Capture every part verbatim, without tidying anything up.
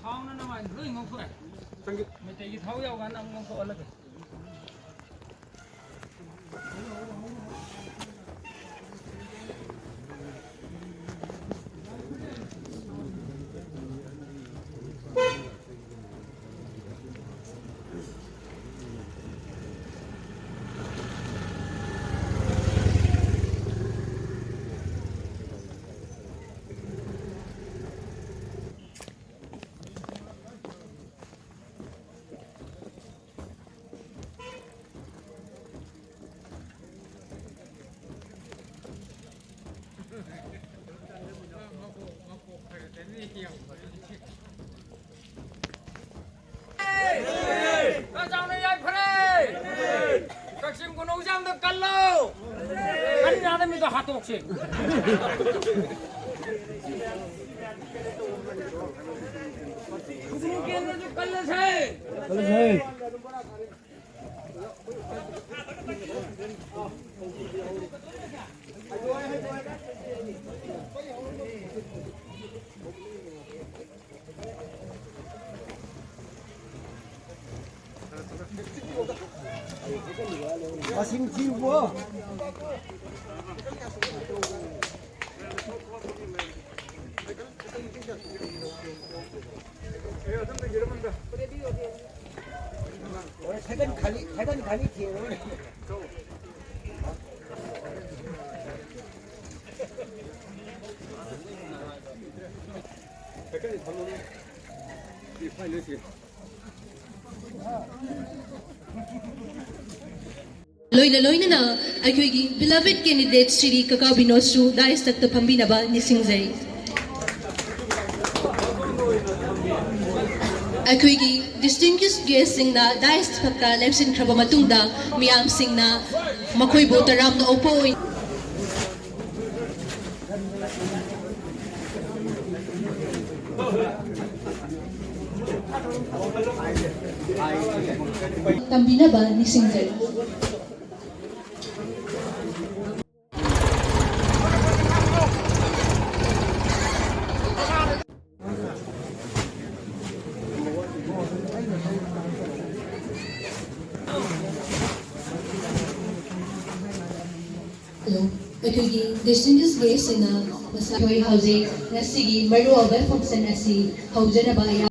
ꯊꯥꯎꯅ ꯅꯃꯥꯏ ꯂꯣꯏ ꯉꯧꯊꯣꯛꯑꯦ꯫ ꯃꯩꯇꯩꯒꯤ ꯊꯥꯎ ꯌꯥꯎꯀꯥꯟꯗ ꯑꯃꯨꯛ ꯉꯧꯊꯣꯛꯍꯜꯂꯒꯦ꯫ ꯀꯆꯥꯎꯅ ꯌꯥꯏꯐꯔꯦ꯫ ꯀꯛꯆꯤꯡ ꯈꯨꯅꯧꯖꯥꯝꯗ ꯀꯜꯂꯣ꯫ ꯀꯟ ꯌꯥꯗ ꯃꯤꯗꯣ ꯍꯥꯠꯇꯣꯛꯁꯦ꯫ ꯈꯨꯅꯧ ꯀꯦꯟꯗ꯭ꯔꯁꯨ ꯀꯜꯂꯁꯦ꯫ ꯀꯜꯂꯁꯦ꯫ ꯃꯁꯤꯡ ꯊꯤꯌꯨꯀꯣ꯫ ꯁꯦꯀꯦꯟ ꯈꯥꯂꯤ, ꯁꯦꯀꯦꯟ ꯈꯥꯂꯤ ꯊꯦꯡꯉꯕꯅꯦ꯫ ꯂꯣꯏꯅ ꯂꯣꯏꯅꯅ ꯑꯩꯈꯣꯏꯒꯤ beloved candidate ꯁ꯭ꯔꯤ ꯀꯀꯥ ꯕꯤꯅꯣꯗꯁꯨ dais ꯇꯛꯇ ꯐꯝꯕꯤꯅꯕ ꯅꯤꯡꯁꯤꯡꯖꯔꯤ꯫ ꯑꯩꯈꯣꯏꯒꯤ distinguished guest ꯁꯤꯡꯅ dais ꯊꯛꯇ ꯂꯦꯞꯁꯤꯟꯈ꯭ꯔꯕ ꯃꯇꯨꯡꯗ, ꯃꯤꯌꯥꯝꯁꯤꯡꯅ ꯃꯈꯣꯏꯕꯨ ꯇꯔꯥꯝꯅ ꯑꯣꯛꯄ ꯑꯣꯏꯅ ꯇꯝꯕꯤꯅꯕ ꯅꯤꯡꯁꯤꯡꯖꯔꯤ꯫ ꯑꯩꯈꯣꯏꯒꯤ distinguished guest ꯁꯤꯡꯅ ꯃꯁꯥ ꯑꯩꯈꯣꯏ ꯍꯧꯖꯤꯛ ꯉꯁꯤꯒꯤ ꯃꯔꯨꯑꯣꯏꯕ function ꯑꯁꯤ ꯍꯧꯖꯅꯕ ꯌꯥ-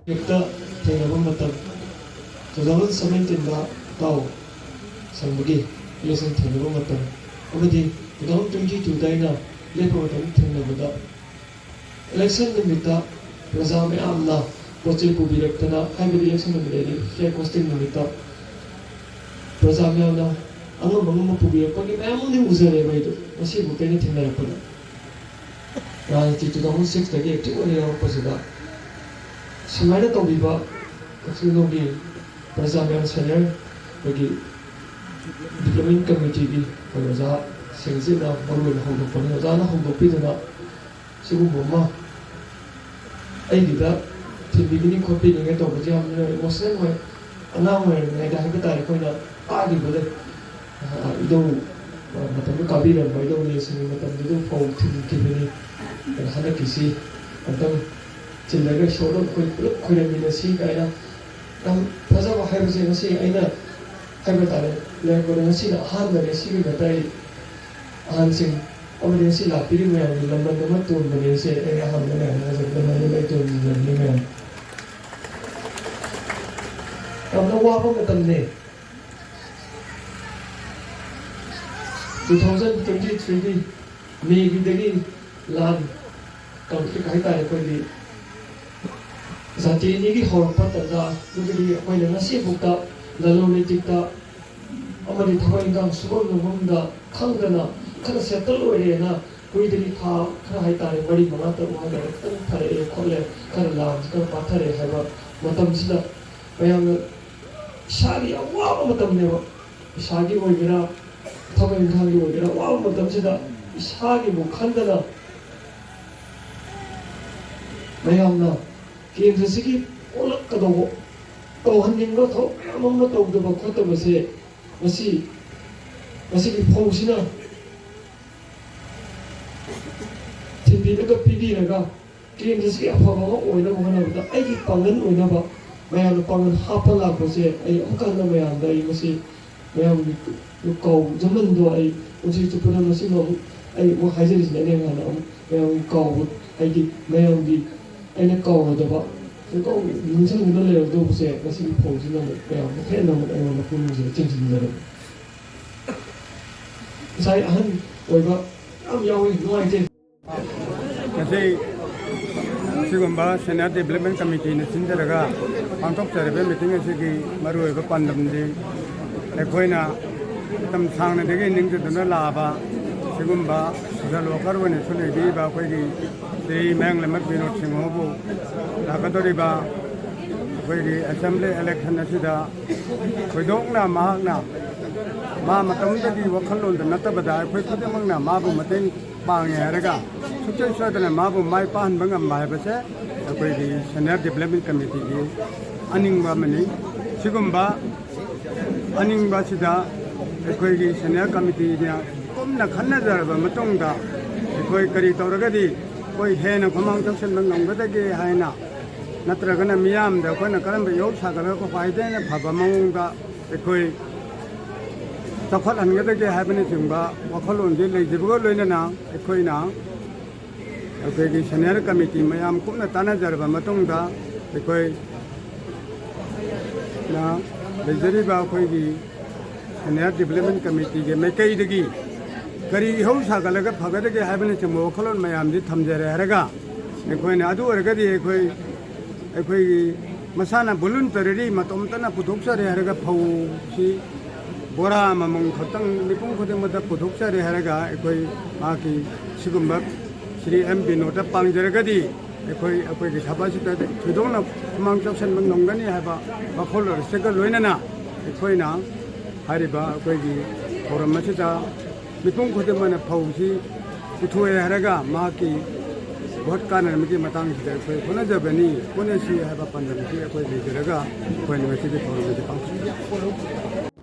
ꯍꯦꯛꯇ ꯊꯦꯡꯅꯕ ꯃꯇꯝ, two thousand seventeen ꯗ ꯇꯥꯎ ꯁꯪꯕꯒꯤ election ꯊꯦꯡꯅꯕ ꯃꯇꯝ, ꯑꯃꯗꯤ two thousand twenty two ꯗ ꯑꯩꯅ ꯂꯦꯞꯄ ꯃꯇꯝ ꯊꯦꯡꯅꯕꯗ, election ꯅꯨꯃꯤꯠꯇ ꯄ꯭ꯔꯖꯥ ꯃꯌꯥꯝꯅ ꯄꯣꯠ ꯆꯩ ꯄꯨꯕꯤꯔꯛꯇꯅ, ꯍꯥꯏꯕꯗꯤ election ꯅꯨꯃꯤꯠ ꯍꯥꯏꯗꯤ flag hosting ꯅꯨꯃꯤꯠꯇ ꯄ꯭ꯔꯖꯥ ꯃꯌꯥꯝꯅ ꯑꯉꯝ ꯑꯉꯝꯕ ꯄꯨꯕꯤꯔꯛꯄꯒꯤ ꯃꯌꯥꯝ ꯑꯃꯗꯤ ꯎꯖꯔꯦꯕ ꯑꯩꯗꯣ, ꯉꯁꯤꯕꯨꯛꯇ ꯑꯩꯅ ꯊꯦꯡꯅꯔꯛꯄꯗ꯫ ꯔꯥꯖꯅꯤꯇꯤ two thousand six ꯇꯒꯤ active ꯑꯣꯏꯅ ꯌꯥꯎꯔꯛꯄꯁꯤꯗ ꯁꯨꯃꯥꯏꯅ ꯇꯧꯕꯤꯕ ꯀꯛꯆꯤꯡ ꯈꯨꯅꯧꯒꯤ ꯄ꯭ꯔꯖꯥ ꯃꯌꯥꯝ senior ꯑꯩꯈꯣꯏꯒꯤ development committee ꯒꯤ ꯑꯩꯈꯣꯏ ꯑꯣꯖꯥ ꯁꯦꯡꯖꯤꯠꯅ ꯃꯔꯨ ꯑꯣꯏꯅ ꯍꯧꯗꯣꯛꯄꯅꯤ꯫ ꯑꯣꯖꯥꯅ ꯍꯧꯗꯣꯛꯄꯤꯗꯨꯅ ꯁꯤꯒꯨꯝꯕ ꯑꯃ ꯑꯩꯒꯤꯗ ꯊꯤꯟꯕꯤꯒꯅꯤ ꯈꯣꯠꯄꯤꯒꯅꯤ ꯇꯧꯕꯁꯦ ꯌꯥꯝꯅ emotional ꯑꯣꯏ꯫ ꯑꯉꯥꯡ ꯑꯣꯏꯔꯤꯉꯩꯗ ꯍꯥꯏꯕ ꯇꯥꯔꯦ, ꯑꯩꯈꯣꯏꯅ ꯇꯥꯈꯤꯕ ꯂꯩ꯫ ꯑ, ꯏꯙꯧ, ꯑ, ꯃꯇꯝꯗꯨ ꯀꯥꯕꯤꯔꯝꯕ ꯏꯙꯧ ꯅꯤꯜꯁꯤꯡꯒꯤ ꯃꯇꯝꯗꯨꯗ ꯐꯧ ꯊꯤꯟꯈꯤꯕꯅꯤ꯫ ꯑꯗ ꯍꯟꯗꯛꯀꯤꯁꯤ ꯑꯝꯇꯪ ꯊꯤꯜꯂꯒ ꯏꯁꯣꯔꯗ ꯑꯩꯈꯣꯏ ꯄꯨꯂꯞ ꯈꯣꯏꯔꯝꯃꯤꯟꯅꯁꯤ ꯀꯥꯏꯅ ꯌꯥꯝ ꯐꯖꯕ ꯍꯥꯏꯕꯁꯦ ꯉꯁꯤ ꯑꯩꯅ ꯍꯥꯏꯕ ꯇꯥꯔꯦ, ꯂꯩꯔꯛꯄꯗ ꯉꯁꯤꯅ ꯑꯍꯥꯟꯕꯅꯦ꯫ ꯁꯤꯒꯤ ꯃꯇꯥꯏ ꯑꯍꯟꯁꯤꯡ ꯑꯃꯗꯤ ꯉꯁꯤ ꯂꯥꯛꯄꯤꯔꯤꯕ ꯃꯌꯥꯝꯒꯤ ꯂꯃꯟ ꯑꯃ ꯇꯣꯟꯕꯅꯦ꯫ ꯁꯦ ꯑꯩ ꯑꯍꯥꯟꯕꯗ ꯃꯌꯥꯝꯅ ꯍꯥꯏꯖꯕꯗ ꯂꯃꯟ ꯑꯃ ꯇꯣꯟꯖꯕꯅꯤ ꯃꯌꯥꯝ꯫ ꯌꯥꯝꯅ ꯋꯥꯕ ꯃꯇꯝꯅꯦ꯫ Two thousand twenty three ꯒꯤ ꯃꯦꯒꯤꯗꯒꯤ ꯂꯥꯟ conflict ꯍꯥꯏꯇꯥꯔꯦ, ꯑꯩꯈꯣꯏꯒꯤ ꯖꯥꯇꯤ ꯑꯅꯤꯒꯤ ꯍꯧꯔꯛꯄ ꯇꯥꯟꯖꯥꯗꯨꯗꯒꯤ ꯑꯩꯈꯣꯏꯅ ꯉꯁꯤꯐꯥꯎꯗ ꯂꯂꯣꯟ ꯏꯇꯤꯛꯇ ꯑꯃꯗꯤ ꯊꯕꯛ ꯏꯟꯈꯥꯡ ꯁꯨꯐꯝ ꯅꯣꯝꯐꯝꯗ ꯈꯪꯗꯅ ꯈꯔ settle ꯑꯣꯏꯔꯦꯅ ꯀꯨꯏꯗ꯭ꯔꯤ, ꯊꯥ ꯈꯔ ꯍꯥꯏꯇꯥꯔꯦ, ꯃꯔꯤ ꯃꯉꯥ ꯇꯔꯨꯛ ꯍꯥꯏꯇꯥꯔꯦ, ꯈꯤꯇꯪ ꯐꯔꯛꯑꯦ ꯈꯣꯠꯂꯦ, ꯈꯔ ꯂꯥꯟꯁꯤ ꯈꯔ ꯄꯥꯊꯔꯛꯑꯦ ꯍꯥꯏꯕ ꯃꯇꯝꯁꯤꯗ ꯃꯌꯥꯝꯅ ꯏꯁꯥꯒꯤ ꯌꯥꯝ ꯋꯥꯕ ꯃꯇꯝꯅꯦꯕ꯫ ꯏꯁꯥꯒꯤ ꯑꯣꯏꯒꯦꯔꯥ, ꯊꯕꯛ ꯏꯪꯈꯥꯡꯒꯤ ꯑꯣꯏꯒꯦꯔꯥ, ꯋꯥꯕ ꯃꯇꯝꯁꯤꯗ ꯏꯁꯥꯒꯤꯕꯨ ꯈꯟꯗꯅ ꯃꯌꯥꯝꯅ ꯀꯦꯟꯗ꯭ꯔꯁꯤꯒꯤ ꯑꯣꯜꯂꯛꯀꯗꯧꯕ, ꯇꯧꯍꯟꯅꯤꯡꯕ ꯊꯕꯛ ꯃꯌꯥꯝ ꯑꯃ ꯇꯧꯗꯕ ꯈꯣꯠꯇꯕꯁꯦ ꯉꯁꯤ, ꯉꯁꯤꯒꯤ ꯐꯧꯁꯤꯅ ꯊꯤꯟꯕꯤꯔꯒ ꯄꯤꯕꯤꯔꯒ ꯀꯦꯟꯗ꯭ꯔꯁꯤꯒꯤ ꯑꯐꯕ ꯑꯃ ꯑꯣꯏꯅꯕ ꯍꯣꯠꯅꯕꯗ ꯑꯩꯒꯤ ꯄꯥꯡꯒꯜ ꯑꯣꯏꯅꯕ ꯃꯌꯥꯝꯅ ꯄꯥꯡꯒꯜ ꯍꯥꯞꯄ ꯂꯥꯛꯄꯁꯦ ꯑꯩ ꯑꯃꯨꯛ ꯍꯟꯅ ꯃꯌꯥꯝꯗ ꯑꯩ ꯃꯁꯤ ꯃꯌꯥꯝꯒꯤ ꯀꯥꯎꯖꯃꯟꯗꯣ ꯑꯩ ꯄꯨꯟꯁꯤ ꯆꯨꯞꯄꯗ ꯃꯁꯤꯃ ꯑꯃꯨꯛ ꯑꯩ ꯑꯃꯨꯛ ꯍꯥꯏꯖꯔꯤꯁꯤꯅꯦ꯫ ꯑꯩꯅ ꯍꯥꯟꯅ ꯑꯃꯨꯛ ꯃꯌꯥꯝꯒꯤ ꯀꯥꯎꯕ, ꯍꯥꯏꯗꯤ ꯃꯌꯥꯝꯒꯤ ꯑꯩꯅ ꯀꯥꯎꯔꯣꯏꯗꯕ, ꯁꯨꯡꯀꯥꯎ ꯅꯤꯡꯁꯤꯡꯗꯨꯅ ꯂꯩꯔꯗꯧꯕꯁꯦ ꯉꯁꯤꯒꯤ ꯐꯧꯁꯤꯅ ꯑꯃꯨꯛ ꯃꯌꯥꯝꯗ ꯍꯦꯟꯅ ꯑꯃꯨꯛ ꯑꯩꯉꯣꯟꯗ ꯄꯨꯛꯅꯤꯡꯁꯤꯗ ꯆꯤꯡꯁꯤꯟꯖꯔꯦ꯫ ꯉꯁꯥꯏ ꯑꯍꯟ ꯑꯣꯏꯕ ꯌꯥꯝ ꯌꯥꯎꯋꯤ, ꯅꯨꯡꯉꯥꯏꯇꯦ꯫ ꯉꯁꯤ ꯑꯁꯤꯒꯨꯝꯕ Senior Development Committeeꯅ ꯁꯤꯟꯖꯔꯒ ꯄꯥꯡꯊꯣꯛꯆꯔꯤꯕ meeting ꯑꯁꯤꯒꯤ ꯃꯔꯨꯑꯣꯏꯕ ꯄꯥꯟꯗꯝꯗꯤ ꯑꯩꯈꯣꯏꯅ ꯃꯇꯝ ꯁꯥꯡꯅꯗꯒꯤ ꯅꯤꯡꯖꯗꯨꯅ ꯂꯥꯛꯑꯕ ꯁꯤꯒꯨꯝꯕ social worker ꯑꯣꯏꯅꯁꯨ ꯂꯩꯕꯤꯔꯤꯕ ꯑꯩꯈꯣꯏꯒꯤ ꯁ꯭ꯔꯤ ꯃꯌꯥꯡꯂꯩꯃ ꯕꯤꯅꯣꯗ ꯁꯤꯡꯍꯕꯨ ꯂꯥꯛꯀꯗꯧꯔꯤꯕ ꯑꯩꯈꯣꯏꯒꯤ assembly election ꯑꯁꯤꯗ ꯊꯣꯏꯗꯣꯛꯅ ꯃꯍꯥꯛꯅ ꯃꯥ ꯃꯇꯣꯝꯇꯒꯤ ꯋꯥꯈꯜꯂꯣꯟꯗ ꯅꯠꯇꯕꯗ ꯑꯩꯈꯣꯏ ꯈꯨꯗꯤꯡꯃꯛꯅ ꯃꯥꯕꯨ ꯃꯇꯦꯡ ꯄꯥꯡꯉꯦ ꯍꯥꯏꯔꯒ ꯁꯨꯡꯁꯣꯏ ꯁꯣꯏꯗꯅ ꯃꯥꯕꯨ ꯃꯥꯏ ꯄꯥꯛꯍꯟꯕ ꯉꯝꯕ ꯍꯥꯏꯕꯁꯦ ꯑꯩꯈꯣꯏꯒꯤ Senior Development Committeeꯒꯤ ꯑꯅꯤꯡꯕ ꯑꯃꯅꯤ꯫ ꯁꯤꯒꯨꯝꯕ ꯑꯅꯤꯡꯕ ꯑꯁꯤꯗ ꯑꯩꯈꯣꯏꯒꯤ Senior Committeeꯅ ꯀꯨꯞꯅ ꯈꯟꯅꯖꯔꯕ ꯃꯇꯨꯡꯗ ꯑꯩꯈꯣꯏ ꯀꯔꯤ ꯇꯧꯔꯒꯗꯤ ꯑꯩꯈꯣꯏ ꯍꯦꯟꯅ ꯈꯨꯃꯥꯡ ꯆꯥꯎꯁꯤꯟꯕ ꯉꯝꯒꯗꯒꯦ ꯍꯥꯏꯅ, ꯅꯠꯇ꯭ꯔꯒꯅ ꯃꯤꯌꯥꯝꯗ ꯑꯩꯈꯣꯏꯅ ꯀꯔꯝꯕ ꯏꯍꯧ ꯁꯥꯒꯠꯂꯒ ꯈ꯭ꯋꯥꯏꯗꯒꯤ ꯍꯦꯟꯅ ꯐꯕ ꯃꯑꯣꯡꯗ ꯑꯩꯈꯣꯏ ꯆꯥꯎꯈꯠꯍꯟꯒꯗꯒꯦ ꯍꯥꯏꯕꯅꯆꯤꯡꯕ ꯋꯥꯈꯜꯂꯣꯟꯁꯤ ꯂꯩꯖꯕꯒ ꯂꯣꯏꯅꯅ ꯑꯩꯈꯣꯏꯅ ꯑꯩꯈꯣꯏꯒꯤ Senior Committee ꯃꯌꯥꯝ ꯀꯨꯞꯅ ꯇꯥꯟꯅꯖꯔꯕ ꯃꯇꯨꯡꯗ ꯑꯩꯈꯣꯏꯅ ꯂꯩꯖꯔꯤꯕ ꯑꯩꯈꯣꯏꯒꯤ Senior Development Committeeꯒꯤ ꯃꯥꯏꯀꯩꯗꯒꯤ ꯀꯔꯤ ꯏꯍꯧ ꯁꯥꯒꯠꯂꯒ ꯐꯒꯗꯒꯦ ꯍꯥꯏꯕꯅꯆꯤꯡꯕ ꯋꯥꯈꯜꯂꯣꯟ ꯃꯌꯥꯝꯁꯤ ꯊꯝꯖꯔꯦ ꯍꯥꯏꯔꯒ ꯑꯩꯈꯣꯏꯅ ꯑꯗꯨ ꯑꯣꯏꯔꯒꯗꯤ ꯑꯩꯈꯣꯏ ꯑꯩꯈꯣꯏꯒꯤ ꯃꯁꯥꯅ voluntarily ꯃꯇꯣꯝꯇꯅ ꯄꯨꯊꯣꯛꯆꯔꯦ ꯍꯥꯏꯔꯒ ꯐꯧꯁꯤ ꯕꯣꯔꯥ ꯑꯃꯃꯝ ꯈꯛꯇꯪ ꯃꯤꯄꯨꯝ ꯈꯨꯗꯤꯡꯃꯛꯇ ꯄꯨꯊꯣꯛꯆꯔꯦ ꯍꯥꯏꯔꯒ ꯑꯩꯈꯣꯏ ꯃꯍꯥꯛꯀꯤ ꯁꯤꯒꯨꯝꯕ ꯁ꯭ꯔꯤ ꯑꯦꯝ ꯕꯤꯅꯣꯗ ꯄꯥꯡꯖꯔꯒꯗꯤ ꯑꯩꯈꯣꯏ ꯑꯩꯈꯣꯏꯒꯤ ꯊꯕꯛ ꯑꯁꯤꯗ ꯊꯣꯏꯗꯣꯛꯅ ꯈꯨꯃꯥꯡ ꯆꯥꯎꯁꯤꯟꯕ ꯉꯝꯒꯅꯤ ꯍꯥꯏꯕ ꯋꯥꯈꯜꯂꯣꯟ ꯑꯁꯤꯒ ꯂꯣꯏꯅꯅ ꯑꯩꯈꯣꯏꯅ ꯍꯥꯏꯔꯤꯕ ꯑꯩꯈꯣꯏꯒꯤ ꯊꯧꯔꯝ ꯑꯁꯤꯗ ꯃꯤꯄꯨꯝ ꯈꯨꯗꯤꯡꯃꯛꯅ ꯐꯧꯁꯤ ꯄꯨꯊꯣꯛꯑꯦ ꯍꯥꯏꯔꯒ ꯃꯍꯥꯛꯀꯤ ꯚꯣꯠ ꯀꯥꯟꯅꯅꯕꯒꯤ ꯃꯇꯥꯡꯁꯤꯗ ꯑꯩꯈꯣꯏ ꯍꯣꯠꯅꯖꯕꯅꯤ, ꯍꯣꯠꯅꯁꯤ ꯍꯥꯏꯕ ꯄꯥꯟꯗꯝꯁꯤ ꯑꯩꯈꯣꯏ ꯂꯩꯖꯔꯒ ꯑꯩꯈꯣꯏꯅ ꯉꯁꯤꯒꯤ ꯊꯧꯔꯝ ꯑꯁꯤ ꯄꯥꯡꯊꯣꯛꯆꯕꯅꯤ꯫